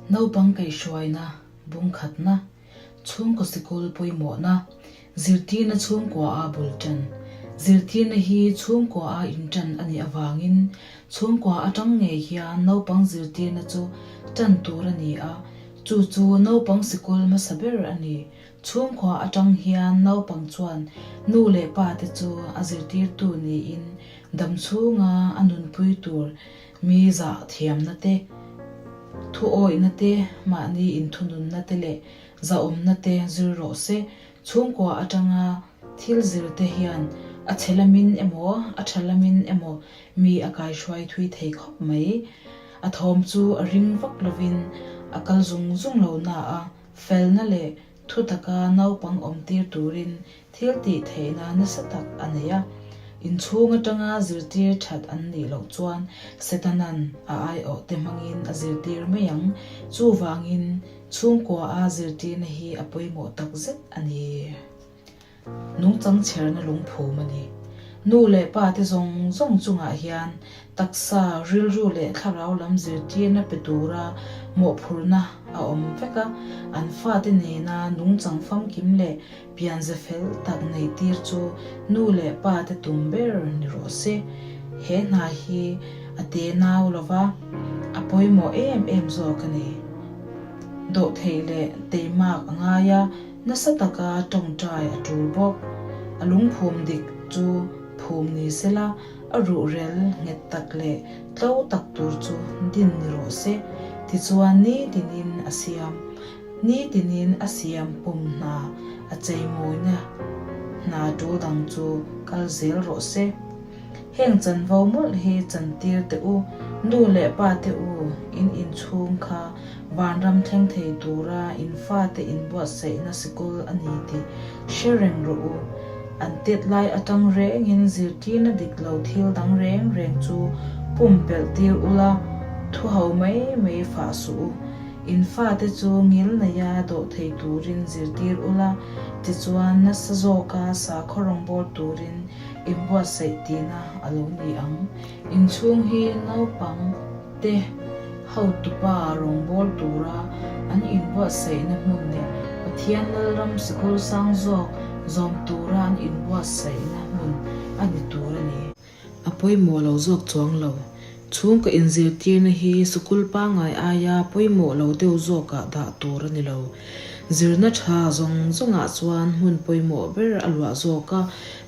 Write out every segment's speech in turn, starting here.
Naupang kaihhruaina, bungkhatna, chhungkaw sikul pawimawhna, zirtirna chhungkua a bul tan. Zirtirna hi chhungkua a intan a nih avangin chhungkua atang ngei hian naupang zirtirna chu tan tur a ni a, chu chu naupang sikul hmasa ber a ni. Chhungkua atang hian naupang chuan nu leh pa te chu a zirtirtu niin damchhunga a nunpui tur Mi zah thiamna te, thu awihna te, mahni inthununna te leh zahawmna te zir rawh se. Chhungkua atanga thil zir te hian a chhe lamin emaw, a tha lamin emaw mi a kaihruai thui thei khawp mai. A thawm chu a ring vak lovin a kal zung zung lo na a, felna leh Thu taka naupang awmtir turin thil tih theihna nasa tak a nei a. Inchhung atanga zirtir that an nih loh chuan Setanan a aiawhte hmangin a zirtir mai ang. Chuvangin chhungkua-a zirtirna hi a pawimawh takzet a ni. Nungchang chherna lungphum a ni. Nu leh pa te zawng zawng chungah hian taksa, rilru leh thlarau lam zirtirna pe tura mawhphurhna a awm vek a, an fate nena nungchang famkim leh pianze fel tak neihtir chu nu leh pa te tum ber ni rawh se. He hna hi a te nau lova, a pawimawh em em zawk a ni. Dawhtheih leh teimak a ngai a. Nasa taka tawngtai a tul bawk. A lungphum dik chu phum ni sela, a ruhrel nghet tak leh tlo tak tur chu din ni rawh se. Tichuan nitinin a siam, nitinin a siam pum hna a cheimawina hna tul dang chu kal zel rawh se. Heng chanvo mawlh hi chantir teh u, nu leh pa te u, in inchhung kha Vanram thleng thei tura in fate inbuatsaihna sikul a ni tih hre reng rawh u. An tet lai atang rengin zirtirna dik lo thil dang reng reng chu pumpelh tir ula, thu ho mai mai fah suh u. In fate chu ngil neia dawh thei turin zirtir ula, tichuan nasa zawka sakhaw rawngbâwl turin inbuatsaih tihna a lo ni ang. Inchhung hi naupang te hotupa rawngbâwl tura an inbuatsaihna hmun leh Pathian Lalram sikul sang zawk zawm tura an inbuatsaihna hmun a ni tur a ni. A pawimawh lo zawk chuang lo. Chhungkaw inzirtirna hi sikul pangngai aia pawimawh lo deuh zawkah dah tur a ni lo. Zirna tha zawng zawngah chuan hmun pawimawh ber a luah zawk a,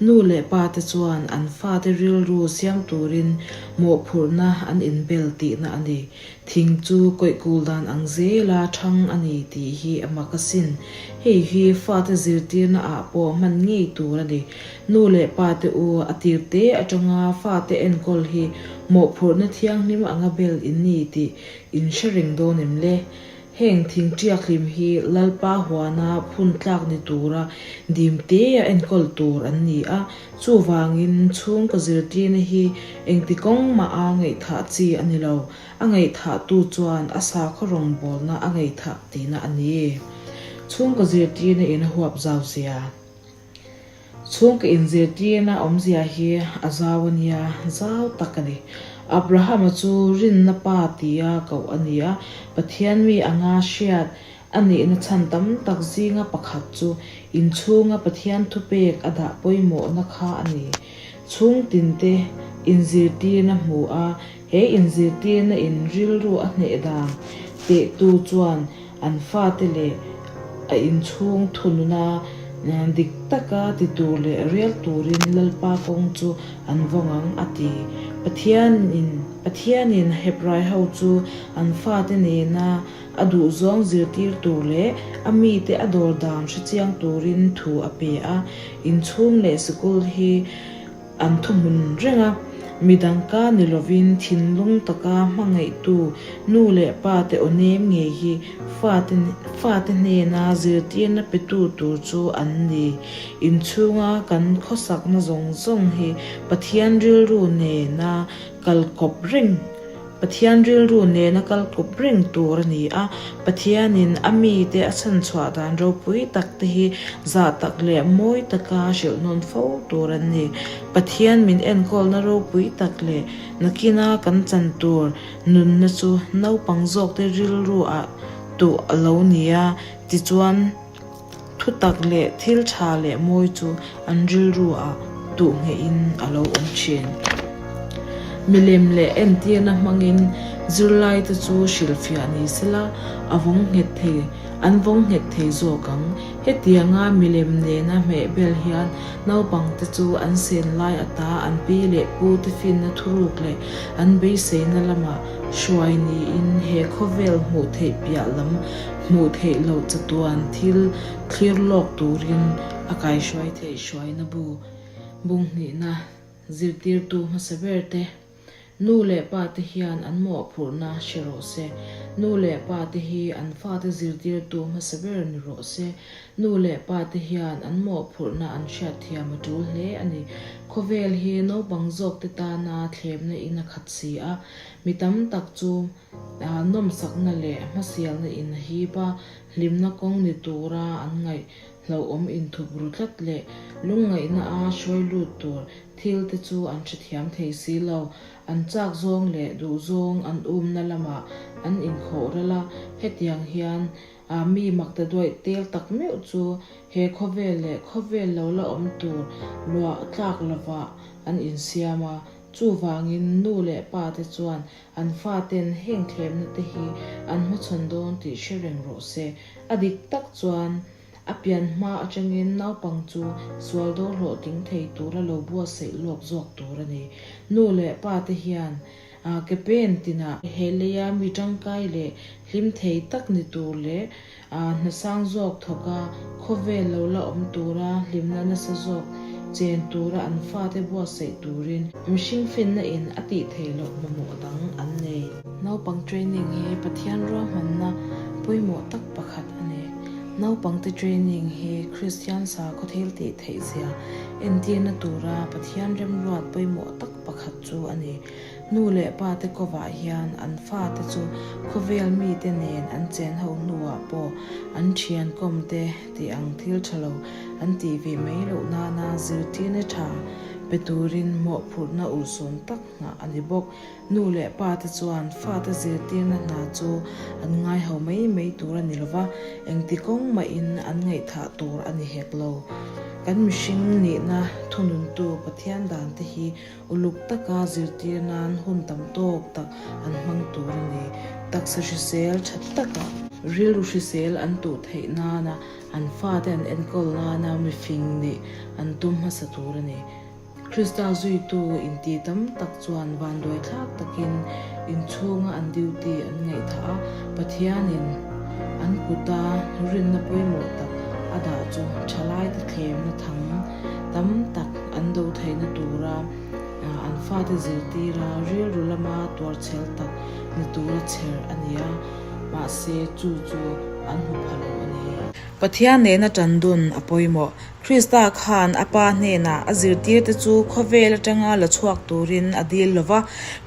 nu leh pa te chuan an fate rilru siam turin mawhphurhna an inbel tihna a ni. Thing chu kawih kul dan ang zela thang a ni tih hi a mak asin. Hei hi fate zirtirna ah pawh hman ngei tur a ni. Nu leh pa te u a tir te atanga fate enkawl hi mawhphurhna thianghlim anga bel in ni tih in hre reng dawn em le? Heng thingṭiak hlim hi Lalpa huana phun tlak ni tura dim tea enkawl tur an ni a, chuvangin chhungkaw zirtirna hi engti kawng mah a ngaihthah chi a ni lo, a ngaihthahtu chuan a sakhaw rawngbawlna a ngaihthah tihna a ni. Chhungkaw zirtirna in a huap zau zia. Chhungkaw inzirtirna awmzia hi a zau a nia, zau tak a ni. Abrahama chu rinna pa tia koh a ni a, Pathian mi anga hriat a nihna chhan tam tak zinga pakhat chu inchhunga Pathian thupek a dah pawimawhna kha a ni. Chhung tinte inzirtirna hmu a, he inzirtirna in rilru a hneh dan tehtu chuan An fate leh a inchhung thununa dik taka ti tur leh rel turin Lalpa kawng chu an vawng ang, a ti. Pathianin Pathianin Hebrai ho chu an fate nena a duhzawng zirtir tur leh a mite a dawr dan hrechiang turin thu a pe a. Inchhung leh sikul hi An thuhmun reng a, midang ka ni lovin thinlung taka hmangaihtu nu leh pa te aw nem ngei hi fate fate hnena zirtirna petu tur chu an ni. Inchhunga kan khawsakna zawng zawng hi Pathian rilru nena kal kawp reng. Pathian rilru nena kal kawp reng tur a ni a. Pathianin a mite a chhanchhuah dan ropui tak te hi zah tak leh mawi taka hrilh nawn fo tur an ni. Pathian min enkawlna ropui tak leh nakina kan chan tur nunna chu naupang zawkte rilru ah tuh a lo ni a, tichuan, Thutak leh thil tha leh mawi chu an rilru ah tuh nghehin a lo awm thin. Milem leh entirna hmangin zirlaite chu hrilhfiah ni sela a vawng nghet thei, an vawng nghet thei zawk ang. Hetianga milem nena hmehbel hian naupangte chu an sen lai ata an pi leh pu te finna thuruk leh an beiseina lamah hruai niin he khawvel hmuh theih piah lam Hmuh theih loh chatuan thil thlir lawk turin a kaihruai theih hruaina bu bung hnihna zirtirtu hmasa ber te, Nu leh pa te hian an mawhphurhna hre rawh se. Nu leh pa te hi an fate zirtirtu hmasa ber ni rawh se. Nu leh pa te hian an mawhphurhna an hriatthiam a tul hle a ni. Khawvel hi naupang zawk te tana thlemna in a khat si a, mi tam tak chu Nawmsakna leh hmasialna in a hip a, hlimna kawng ni tura an ngaih hlauhawm inthup ru tlat leh lungngaihna a hruai lut tur thil te chu an hrethiam thei si lo. An chak zawng leh duh zawng an umna lamah an inkhawh ral a, hetiang hian mi makta duaih tel tak meuh chu he khawvel leh khawvel lo la awm tur luah tlak lovah an insiam a, chuvangin nu leh pa te chuan An faten heng thlemna te hi an hmachhawn dawn tih hre reng rawh se. A dik tak chuan a pian hma atangin naupang chu sual do hlawhtling thei tura lo buatsaih lawk zawk tur a ni. Nu leh pa te hian ke pen tinah he leia mi tangkai leh hlim thei tak ni tur leh Hna sang zawk thawk a, khawvel lo la awm tura hlimna nasa zawk chen tura an fate buatsaih turin mihring finna in a tih theih loh mamawh dang an nei. Naupang training hi Pathian ruahmanna pawimawh tak pakhat a ni. Naupangte training hi Kristian sakhaw thil tih theih zia entirna tura Pathian remruat pawimawh tak pakhat chu a ni. Nu leh pa te kovah hian an fate chu khawvel mite nen an chen ho hnuah pawh an thian kawm te tih ang thil tha lo an tih ve mai loh nana zirtirna tha pe turin mawhphurhna urhsun tak nghah a ni bawk. Nu leh pa te chuan fate zirtirna hna chu an ngai ho mai mai tur a ni lova, engti kawng mahin an ngaihthah tur a ni hek lo. Kan mihring nihna thununtu Pathian dan te hi Uluk taka zirtir nan hun tam tawk tak an hmang tur a ni. Taksa hrisel tha taka rilru hrisel an tuh theih nana an fate an enkawl nana mifing nih an tum hmasa tur a ni. Krista zuitu inti tam tak chuan vanduai thlak takin inchhunga an duty an ngaihthah a, Pathianin an kuta rinna pawimawh tak a dah chu thalaite thlemna thang tam tak an do theihna tura an fate zirtira rilru lama tuarchhel tak ni tura chher a ni a, mahse chu chu an hmu pha lo a ni. Pathian nena tan dun a pawimawh. Krista khan a Pa hnenah a zirtirte chu khawvel atanga la chhuak turin a dil lo va,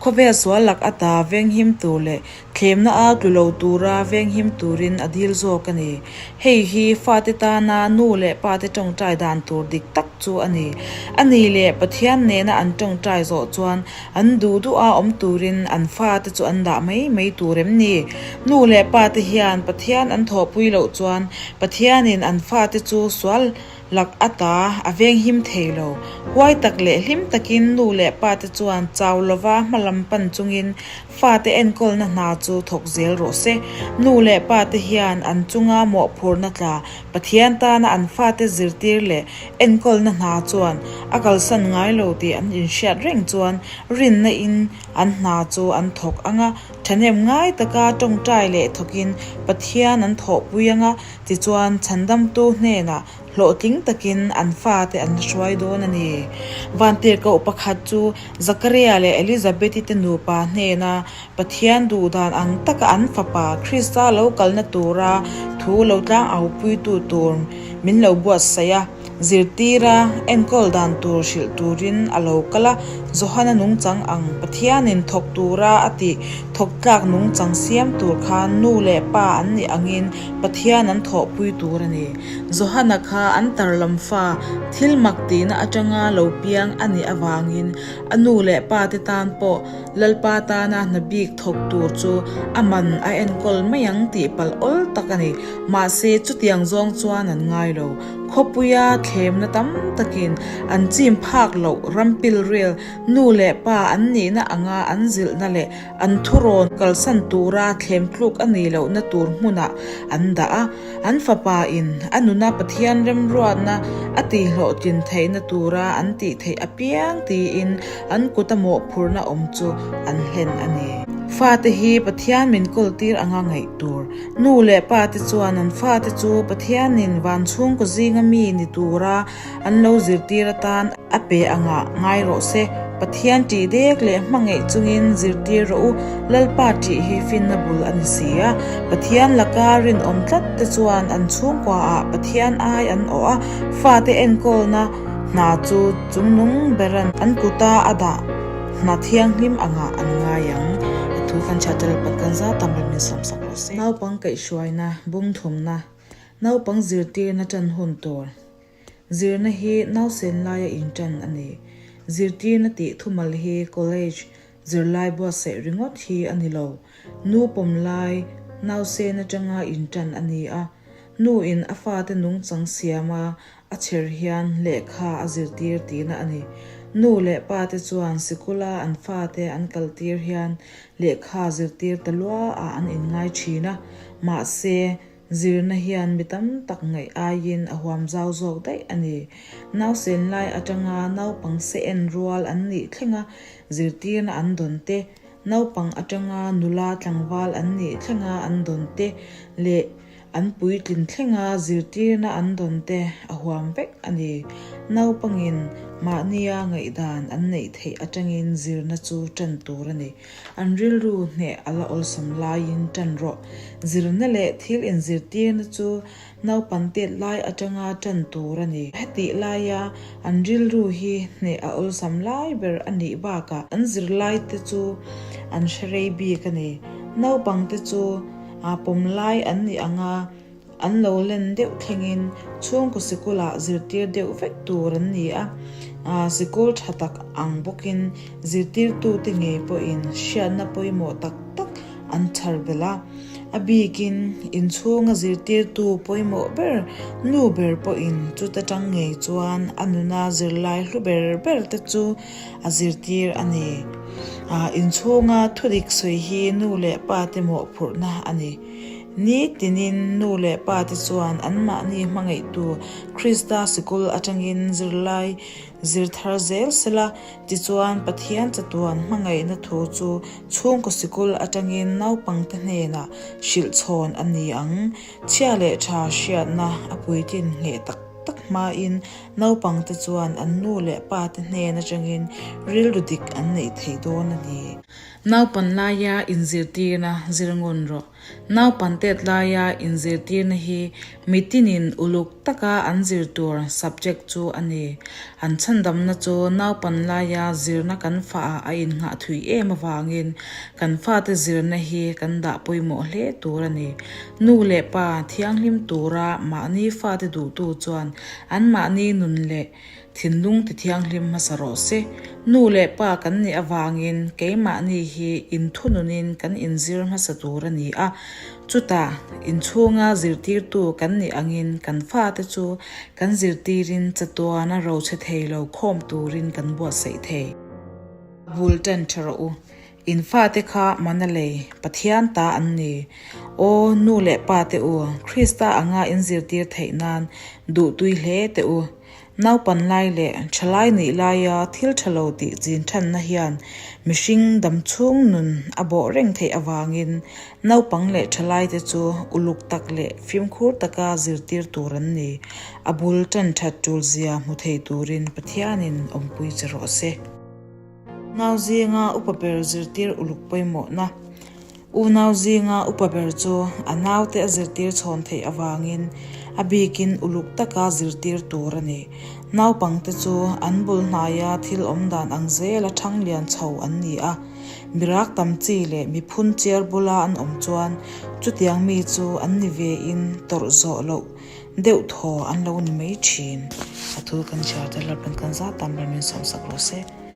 khawvel sual lak ata venghim tur leh Thlemna a tlu lo tura venghim turin a dil zawk a ni. Hei hi fate tana nu leh pate tawngtai dan tur dik tak chu a ni. A ni leh Pathian nena an tawngtai zawh chuan an duh duha awm turin an fate chu an dah mai mai tur em ni? Nu leh pate hian Pathian an thawhpui loh chuan Pathianin an fate chu sual lak ata a venghim thei lo. Huai tak leh hlim takin nu leh pate chuan chau lova hmalam pan chungin fate enkawlna hna chu thawk zel rawh se. Nu leh pate hian an chunga mawhphurhna tla Pathian tana an fate zirtir leh enkawlna hna chuan a kalsan ngai lo tih an inhriat reng chuan rinna in an hna chu an thawk anga thahnem ngai taka tawngtai leh thawkin Pathian an thawhpui anga Tichuan, chhandamtu hnenah hlawhtling takin an fate an la hruai dawn a ni. Vantirhkoh pakhat chu Zakaria leh Elizabeth-i te nupa hnena Pathian duhdan ang taka an fapa Krista lo kalna tura thu lo tlangaupuitu tur min lo buatsaih a. Zirtira enkawl dan tur hrilh turin a lo kal a, Johana nungchang ang Pathianin thawk tura a tih thawk tlak nungchang siam tur khan nu leh pa an nih angin Pathian an thawhpui tur a ni. Johana kha an tar lam fa thil mak tihna atanga lo piang a nih avangin a nu leh pa te tan pawh Lalpa tana hna bik thawk tur chu a man a enkawl mai ang tih palh awl tak a ni. Mahse chutiang zawng chuan an ngai lo. Khawpuia thlemna tam takin an chim phak loh ram pilril nu leh pa an nihna anga an zilhna leh an thurawn kalsan tura thlem tluk a nih lohna tur hmunah an dah a. An fapa in a nuna Pathian remruatna a tihhlawhtlin theihna tura an tih theih apiang tiin an kuta mawhphurhna awm chu an hlen a ni. Fate hi Pathian min kawltir anga ngaih tur. Nu leh pa te chuan an fate chu Pathianin van chhungkaw zinga mi ni tura an lo zirtir atan a pe angah ngai rawh se. Pathian ṭih dek leh hmangaih chungin zirtir rawh u, Lalpa ṭih hi finna bul a ni si a. Pathian laka rinawm tlat te chuan an chhungkuaah Pathian ai an awh a, fate enkawlna hna chu chungnung beran an kuta a dah. Hna thianghlim angah an ngai ang. A thu kan chhiat tel pat kan zat tam rem in sawmsak rawh se. Naupang kaihhruaina, bungthumna, naupang zirtirna tan hun tur. Zirna hi nausen laia intan a ni. Zirtirna tih thumal hi college zirlai buatsaih ringawt hi a ni lo. Nu pawm lai, nausen atanga intan a ni a. Nu in a fate nungchang siama A chher hian lehkha a zirtir tihna a ni. Nu leh pa te chuan sikula an fate an kaltir hian lehkha zirtir ta lua ah an inngai thin a, mahse, zirna hian mi tam tak ngaih aiin a huam zau zawk daih a ni. Nausen lai atanga naupang se en rual an nih thlenga zirtirna an dawn te, naupang atanga nula tlangval an nih thlenga an dawn te leh An puitlin thlenga zirtirna an dawn te a huam vek a ni. Naupangin mahnia ngaihdan an neih theih atangin zirna chu tan tur a ni. An rilru hneh a la awlsam laiin tan rawh. Zirna leh thil inzirtirna chu naupan tet lai atanga tan tur a ni. Hetih laia an rilru hi hneh a awlsam lai ber a nih bakah an zirlaite chu an hre rei bik a ni. Naupangte chu. A pawm lai an nih ang a, an lo len deuh thlengin chhungkaw sikulah zirtir deuh vek tur an ni a. Sikul tha tak ang bawkin zirtirtute ngei pawhin hriatna pawimawh tak tak an chhar belh a. A bikin inchhunga zirtirtu pawimawh ber nu ber pawhin chuta tang ngei chuan a nuna zirlai hlu ber ber te chu a zirtir a ni. Inchhunga thudik sawi hi nu leh pa te mawhphurhna a ni. Ni tinin nu leh pa te chuan anmahni hmangaihtu Krista sikul atangin zirlai zir thar zel sela, tichuan Pathian chatuan hmangaihna thu chu chhungkaw sikul atangin naupangte hnenah hrilh chhawn a ni ang. Chhia leh tha hriatna a puitlin ngheh tak tak hmain Naupangte chuan an nu leh pate hnen atangin rilru dik an neih theih dawn a ni. Naupan laia inzirtirna zir ngun rawh. Naupan tet laia inzirtirna hi mitinin uluk taka an zir tur subject chu a ni. An chhandamna chu naupan laia zirna kan faah a innghah thui em avangin kan fate zirna hi kan dah pawimawh hle tur a ni. Nu leh pa thianghlim tura mahni fate duhtu chuan Anmahni nun leh thinlung ti thianghlim hmasa rawh se. Nu leh pa kan nih avangin keimahni hi inthununin kan inzir hmasa tur a ni a. Chutah, inchhunga zirtirtu kan nih angin kan fate chu kan zirtirin chatuana rochhe thei lo khawm turin kan buatsaih thei. A bul tan tha rawh u. In fate kha mana lei, Pathian ta an ni. Aw, nu leh pa te u, Krista anga in zirtir theih nan duh tui hle teh u. Naupan lai leh thalai nih laia thil tha lo tih chin thanna hian mihring damchhung nun a bawh reng theih avangin naupang leh thalaite chu uluk tak leh fimkhur taka zirtir tur an ni. A bul tan that tulzia hmu thei turin Pathianin awmpui che rawh se. Nau zinga upa ber zirtir uluk pawimawhna. Unau zinga upa ber chu a naute a zirtir chhawn theih avangin A bikin uluk taka zirtir tur a ni. Naupangte chu an bul hnaia thil awm dan ang zela ṭhang lian chho an ni a. Mirak tam chi leh mi phun chiar bula an awm chuan chutiang mi chu an ni vein tawrh zawh loh deuh thaw an lo ni mai thin. A thu kan chhiar te hlawp in kan zat tam ber min sawmsak rawh se.